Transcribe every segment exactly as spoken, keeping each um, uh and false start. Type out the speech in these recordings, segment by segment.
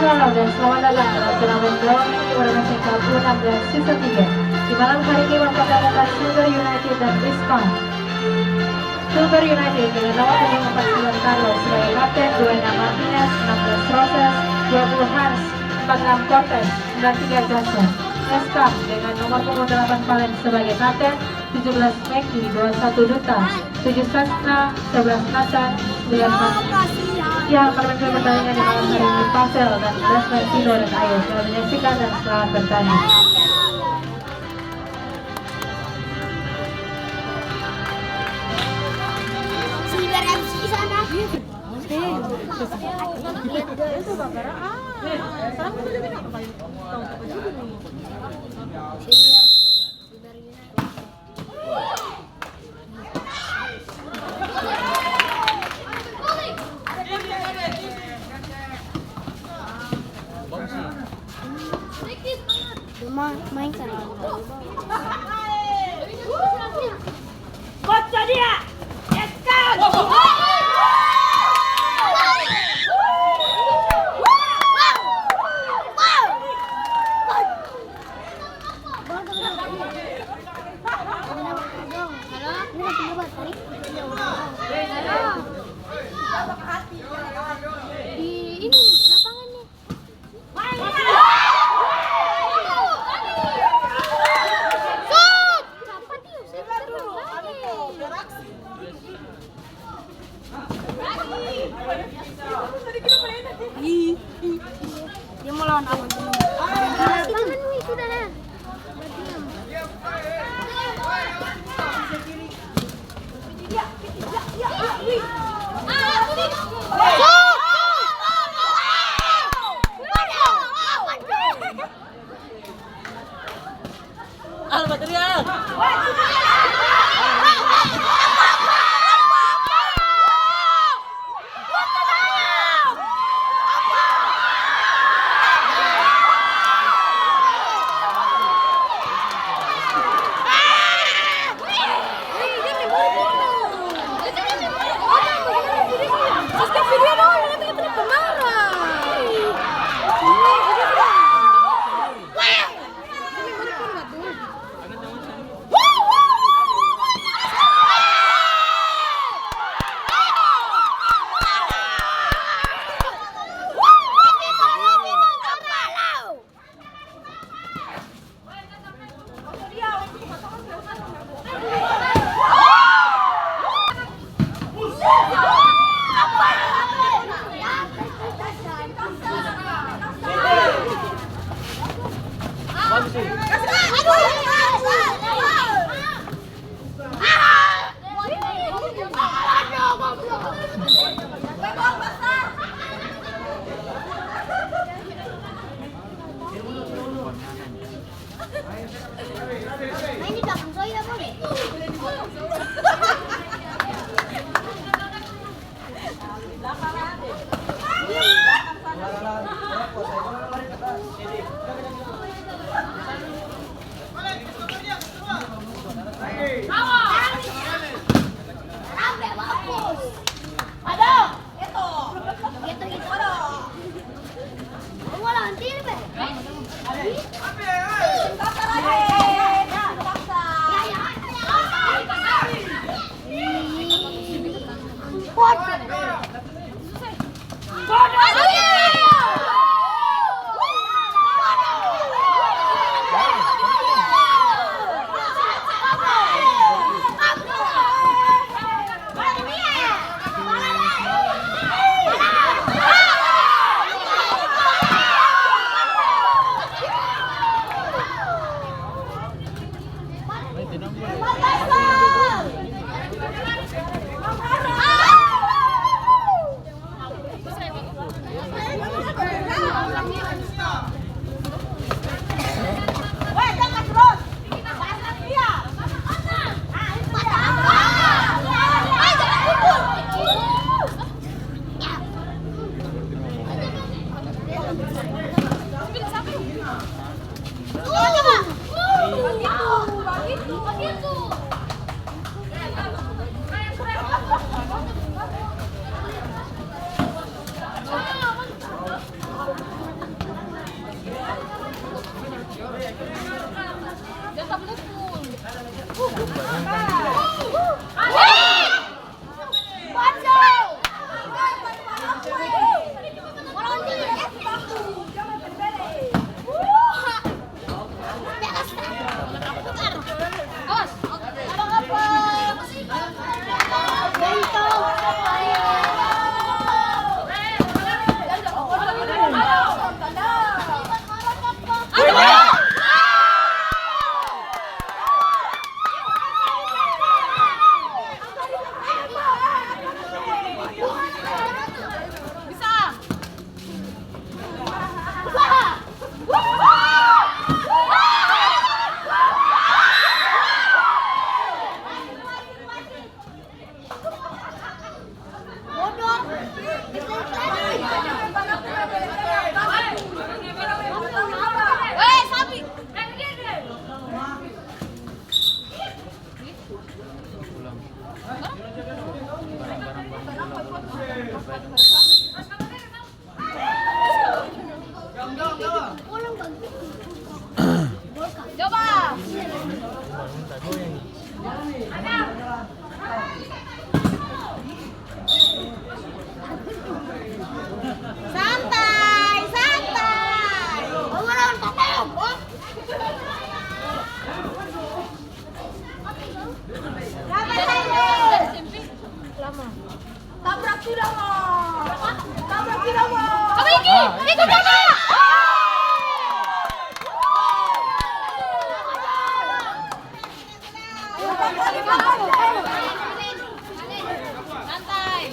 Dan selamat datang dalam turnamen Gawang Mini Borneo Singkat U enam belas season tiga. Di malam hari ini, memperkenalkan Silver United dan Rispam. Silver United dengan nomor punggung empat sembilan Carlos sebagai kapten, dua enam Martinez, enam belas Roses, dua puluh Hans, empat enam Cortez, sembilan tiga Jason. Rispam dengan nomor punggung delapan Valen sebagai kapten, tujuh belas Meki, dua satu Duta, tujuh Sastra, sebelas Nathan, sembilan Mas. Ya, akan memimpin pertandingan di malam hari ini Pasel dan sebelas Valentino dan Ayu. Selamat menyaksikan dan selamat bertanding. Silver M C sana. Cuma main sama. Kocok dia! Eskan! Di ini, lapangan nih. Sut! Capat, yuk, saya terus. Ih, dia mau lawan apa tuh? Lapangan nih, sudah, nah. Alba, teriak! Coba. Santai, santai. Tabrak sudah, Mo. Tabrak sudah, Mo. Apa ini? Itu sana. Santai.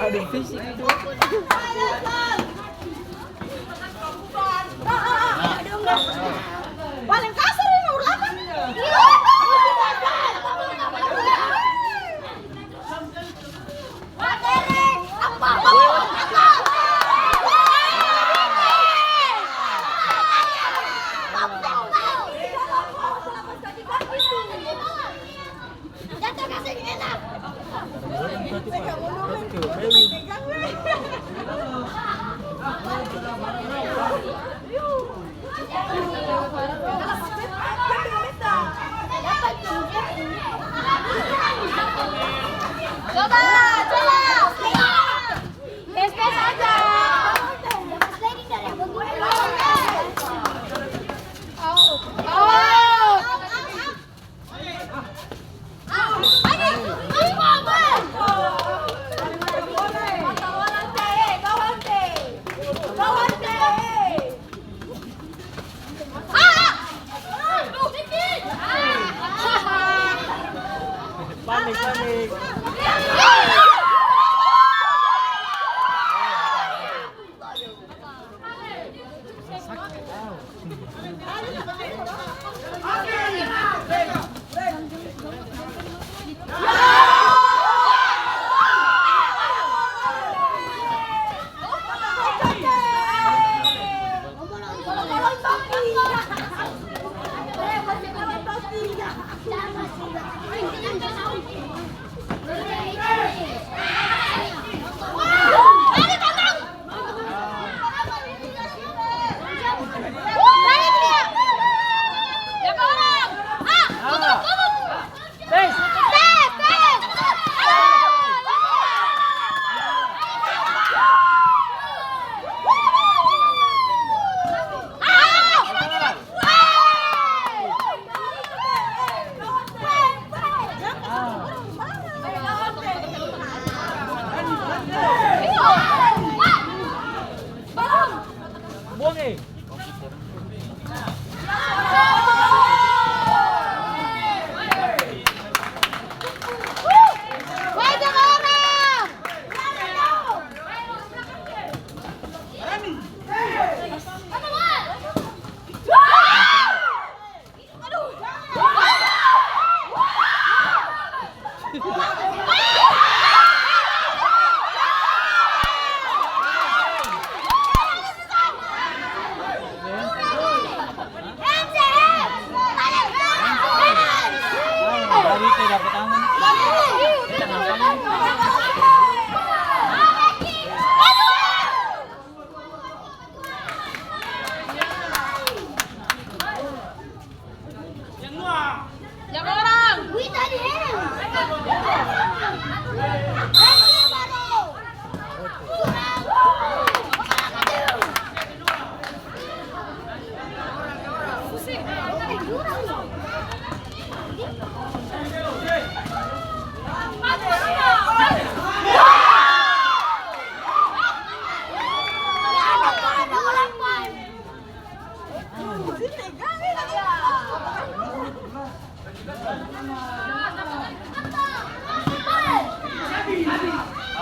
Aduh, fisik itu. Paling kasar ini, urlakan. Coba, coba. Tes, tes aja. Out. Out.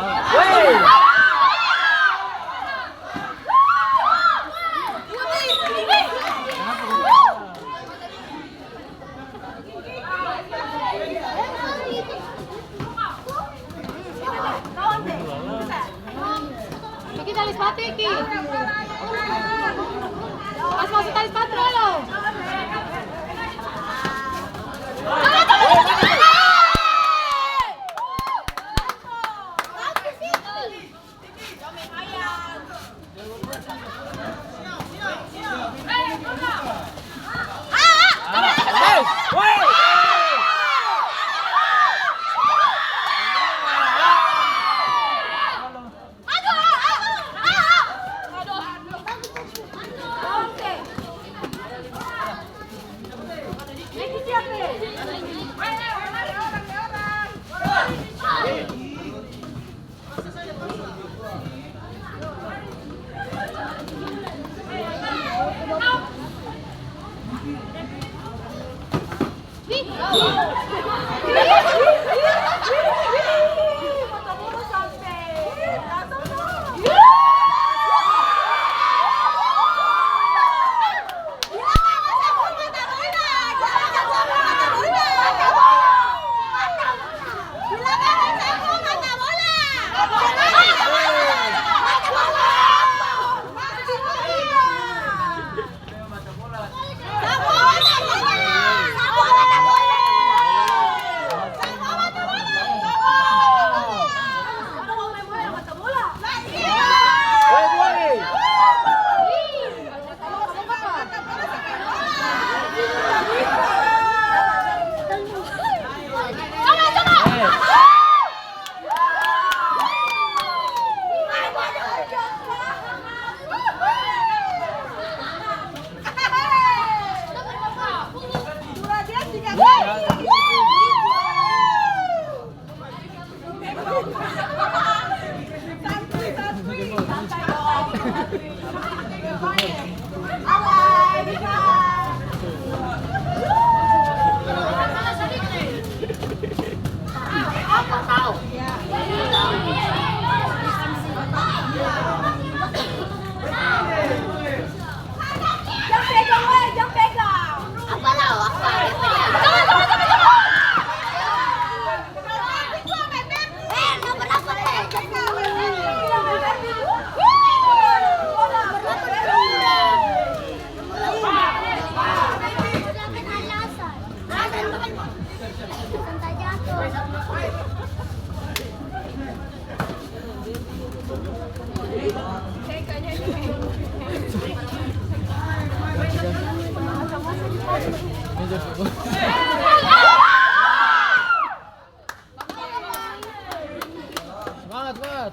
Iki tali sepatu, Ki. Pas masuk tali sepatu dulu. Jang pegang, weh, jang pegang. Apa lah, apa? Jangan, jangan, jangan, jangan. Eh, nomor apa, eh? Semangat, semangat.